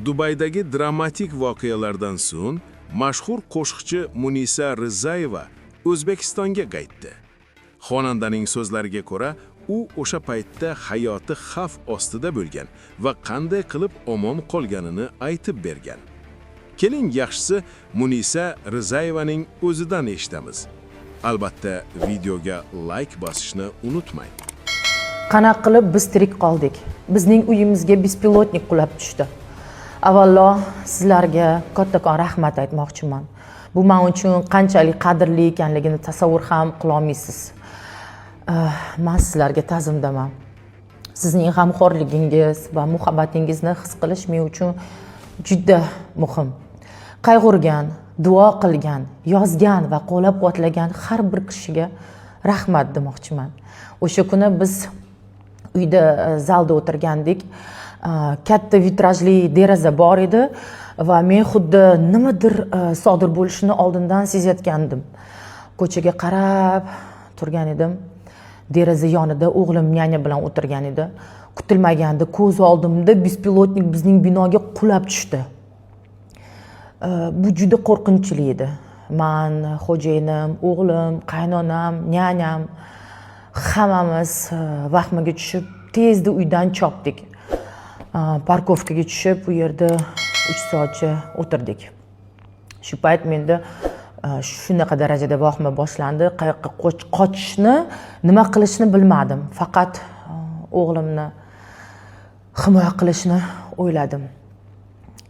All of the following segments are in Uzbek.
Dubaydagi dramatik voqealardan so'ng mashhur qo'shiqchi Munisa Rizayeva O'zbekistonga qaytdi. Xonandaning so'zlariga ko'ra, u o'sha paytda hayoti xavf ostida bo'lgan va qanday qilib omon qolganini aytib bergan. Keling, yaxshisi Munisa Rizayevaning o'zidan eshitamiz. Albatta, videoga like bosishni unutmang. Qanaqa qilib biz tirik qoldik? Bizning uyimizga беспилотник qulab tushdi. Avvalo sizlarga kattakon rahmat aytmoqchiman. Bu men uchun qanchalik qadrli ekanligini tasavvur ham qilolmaysiz. Man sizlarga ta'zimdaman. Sizning g'amxo'rligingiz va muhabbatingizni his qilish men uchun juda muhim. Qayg'urgan, duo qilgan, yozgan va qo'llab-quvvatlagan har bir kishiga rahmat demoqchiman. O'sha kuni biz uyda zalda o'tirgandik. Katta vitrajli deraza bor edi va men xuddi nimadir sodir bo'lishini oldindan sezayotgandim. Ko'chaga qarab turgan edim. Deraza yonida o'g'lim няня bilan o'tirgan edi. Kutilmaganda ko'z oldimda беспилотник bizning binoga qulab tushdi. Bu juda qo'rqinchli edi. Man, xo'jayinim, o'g'lim, qaynonam, няня m hammamiz vahmaga tushib, tezda uydan chopdik. Парковка ga tushib, u yerda 3 soatcha o'tirdik. Shu payt menda shunaqa darajada vahima boshlandi, qayoqqa qochishni, nima qilishni bilmadim. Faqat o'g'limni himoya qilishni o'yladim.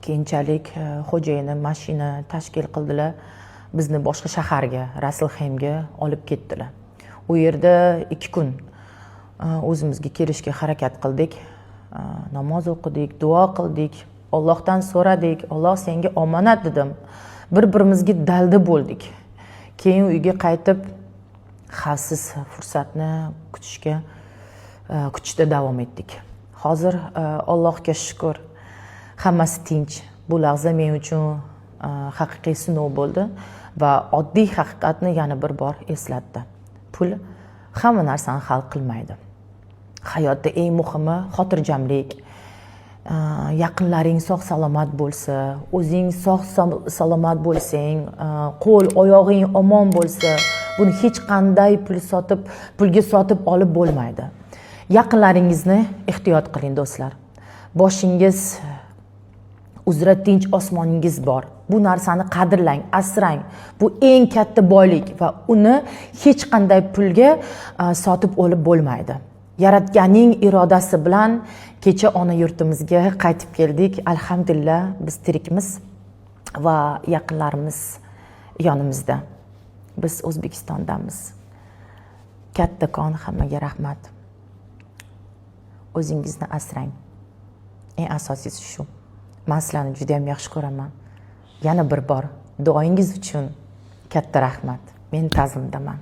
Keyinchalik xo'jayinim mashina tashkil qildilar. Bizni boshqa shaharga, Raslxeymga olib ketdilar. U yerda 2 kun o'zimizga kelishga harakat qildik. Namoz o'qidik, duo qildik, Allohdan so'radik, "Alloh, senga omonat", dedim. Bir birimizga dalda bo'ldik. Keyin uyga qaytib, xavfsiz fursatni kutishda davom etdik. Hozir Allohga shukur, hammasi tinch. Bu lahza men uchun haqiqiy sinov bo'ldi va oddiy haqiqatni yana bir bor eslatdi: pul hamma narsani hal qilmaydi. Hayotda eng muhimi xotirjamlik, yaqinlaring sog' salomat bo'lsa, o'zing sog' salomat bo'lsang, qo'l oyog'ing omon bo'lsa, buni hech qanday pulga sotib olib bo'lmaydi. Yaqinlaringizni ehtiyot qiling, do'stlar. Boshingiz uzra tinch osmoningiz bor. Bu narsani qadrlang, asrang. Bu eng katta boylik va uni hech qanday pulga sotib olib bo'lmaydi. Yaratganning irodasi bilan kecha ona yurtimizga qaytib keldik. Alhamdulillah, biz tirikmiz va yaqinlarimiz yonimizda. Biz O'zbekistondamiz. Kattakon hammaga rahmat. O'zingizni asrang, eng asosiysi shu. Man sizlarni juda yam yaxshi ko'raman. Yana bir bor duoyingiz uchun katta rahmat. Men ta'zimdaman.